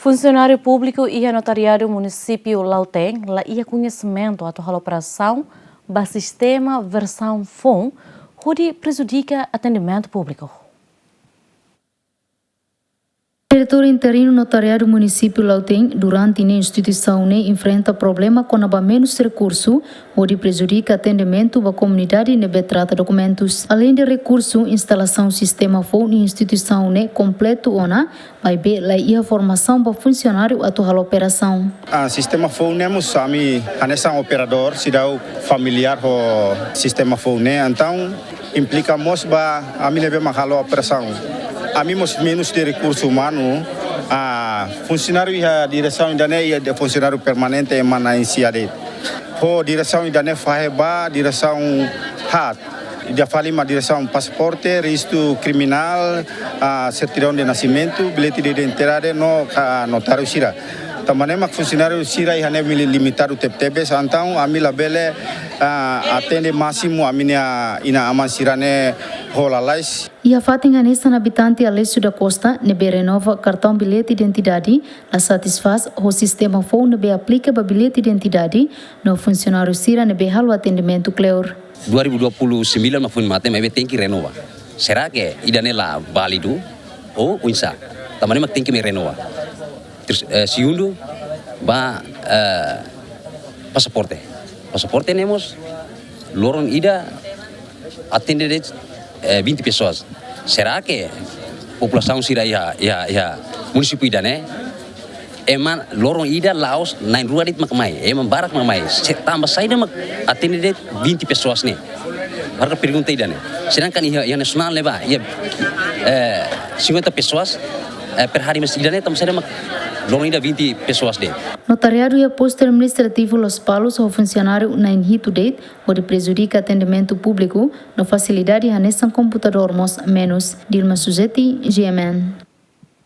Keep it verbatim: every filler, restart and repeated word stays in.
Funsionáriu públiku iha Notariadu Munisípiu Lautém la iha koñesimentu atu halo operasaun ba sistema versaun foun, hodi prejudika atendimentu públiku. Diretór interinu Notariadu Munisípiu Lautém, durante ne'e instituisaun ne'e enfrenta problema kona-ba menus rekursu, hodi prejudika atendimentu ba komunidade ne'ebé trata dokumentus. Aleinde rekursu, instalasaun sistema foun iha instituisaun ne'e kompletu ona, maibé la iha formasaun ba funsionáriu atu halo operasaun. Ah, sistema foun ne'e mós ami hanesan operadór seidauk familiár ho sistema foun ne'e, entaun implika mós ba ami ne'ebé mak halo operasaun. Ami mós menus de rekursu umanu, ah, funsionáriu iha diresaun ida-ne'e iha de funsionáriu permanente ema na'in-sia de'it. Ho diresaun ida-ne'e fahe ba diresaun haat. Ida fali mak diresaun pasaporte, rejistu kriminál, ah, sertidaun de nasimentu, billete de identidade no ka notáriu sira. Tanba ne'e mak funsionáriu sira iha ne'e mili-, limitadu tebetebes, entaun ami labele, ah, atende másimu ami-nia inan-aman sira-ne'e ho lalais. Iha fatin hanesan, habitante Alessio da Costa, ne'ebé renova kartaun billete identidade, la satisfás ho sistema foun ne'ebé aplika ba billete identidade, no funsionáriu sira ne'ebé halo atendimentu kleur. Dua ribu dua puluh sembilan mak foin mate, maibé tenke renova. Será que ida-ne'e la válidu? Ou oinsá? Tanba ne'e mak tenke mai renova. Terus, eh, segundu, ba, eh, pasaporte. Pasaporte ne'e mós loron ida atende de'it, eh, vinte pessoas. Será que populasaun sira iha, iha, iha munisípiu ida-ne'e, ema loron ida la'ós na'in-rua de'it mak mai, ema barak mak mai. Se tanba saida mak atende de'it vinte pessoas ne'e? Barak pergunta ida-ne'e. Sedangkan iha, iha nasionál ne'ebá, iha, eh, cinquenta pessoas, eh, per hari, mas ida-ne'e tanba saida mak loron ida vinte pessoas de'it? Notariadu iha postu administrativu Lospalos ho funsionáriu na'in-hitu de'it, hodi prejudika atendimentu públiku, no fasilidade hanesan komputadór mós menus. Dilma Suzeti, G M N.